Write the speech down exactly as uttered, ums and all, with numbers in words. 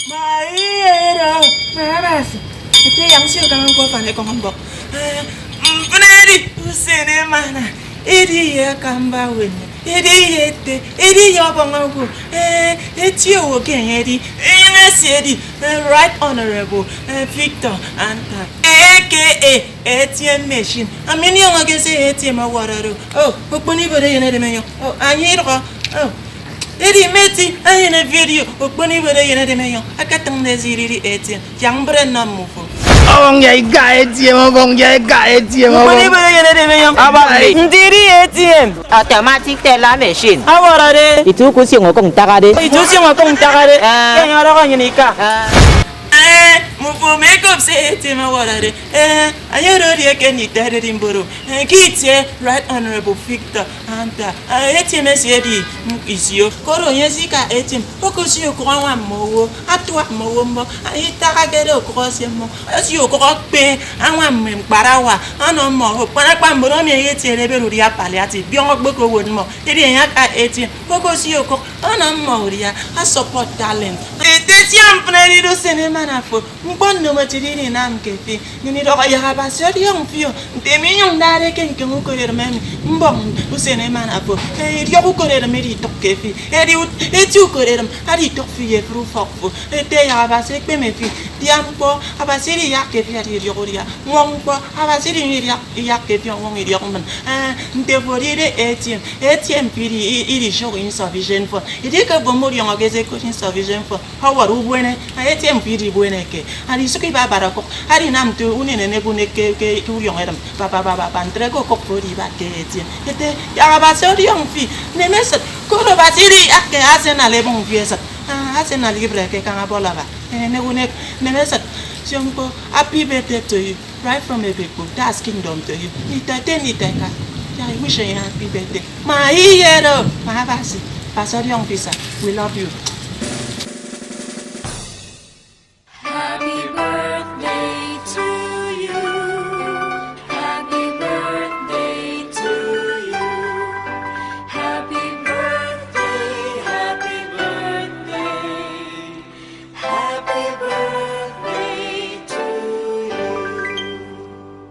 Ma iyero, ma Abasi, ete yak nsio kaña ñkpọ ufan ekọñ mbọk. Eh, mfịn edi usen emana, edi ye akamba wene, edi ye ete, edi ye ọbọñ owo. Eh, eti owo ke enye edi, enye esi edi, eh, Right Honorable, eh, Victor Anta, A K A A T M machine. Ami ndiọñọke se A T M ọwọrọde. Oh, okpon ibuot eyen edem enyọñ. Oh, anye idụhọ. Oh. Edi meti enyene video okpon ibuot eyen edem enyọñ akatịñde esiriri A T M. Yak mbre nnọ mme ufo. Ọbọñ ya ika A T M, ọbọñ ya ika A T M, okpon ọbọñ. Ibuot eyen edem enyọñ. Abam. Ndidi A T M. Automatic teller machine. Ọwọrọde. Ite uko usioñ okụk ntakade. Ite usioñ okụk ntakade. Ah. Ke enye ọdọhọ nnyịn ika. Ah. Eh, mme ufo mme ekop se A T M ọwọrọde. Eh, anye oro edi eke nditọ ededi mboro. Eh, ke itie Right Honorable Victor Anta, eh, A T M esi edi isio. Koro enye esika A T M, okosio okụk añwam mme owo, atua mme owo mmọ, itakakede okụk esie mmọ, osio okụk okpe añwam mme mkparawa ọnọ mmọ, okpanakpa mbon emi eyetiede ebet udia palliative, biọñ okpok owot mmọ, edi enye aka A T M, okosio okụk ọnọ mmọ udia, a support talent. Ete sia mfịn edide usen emana fo, ñkpọ ndomokiet ininamke fi, nnyịn idọhọ yak Abasi ọdiọñ fi o, nte minyụñ ndade ke ñkeñ ukoredịm emi, mbọñ usen emana fo, eh, idiọk ukoredịm iditụkke fi, edi ut-, eti ukoredịm aditụk fi ye efịt ufọk fo, ete yak Abasi ekpeme fi, dia ñkpọ, Abasi idiyakke fi ada idiọk udia, ñwọñ ñkpọ, Abasi idiyakke fi ọñwọñ idiọk mbịn. Eh, nte fo edide A T M, A T M fi idi, i-, idisụk insufficient fund, edi ke fo modiọñọke se ẹkot insufficient fund, ọwọrọ ubuene, A T M fi idibueneke, adisụk ibabara okụk, adinam nte unen enek unek ke, ke, ke udiọñ edịm, baba, baba, baba, ntre ke okụk fo oro ibat ke A T M. Ete, yak Abasi ọdiọñ fi, neme esịt, koro Abasi idiyakke Arsenal ebọñ fi esịt. Ah, Arsenal ibreke kaña bọl aba. Eh, enek unek, neme esịt, sio ñkpọ, happy birthday to you. Right from Ebekpo, that's kingdom to you. Nita te nita ka. Yeah, I wish you a happy birthday. Ma iyero, ma Abasi, Pastor Young Visa, we love you.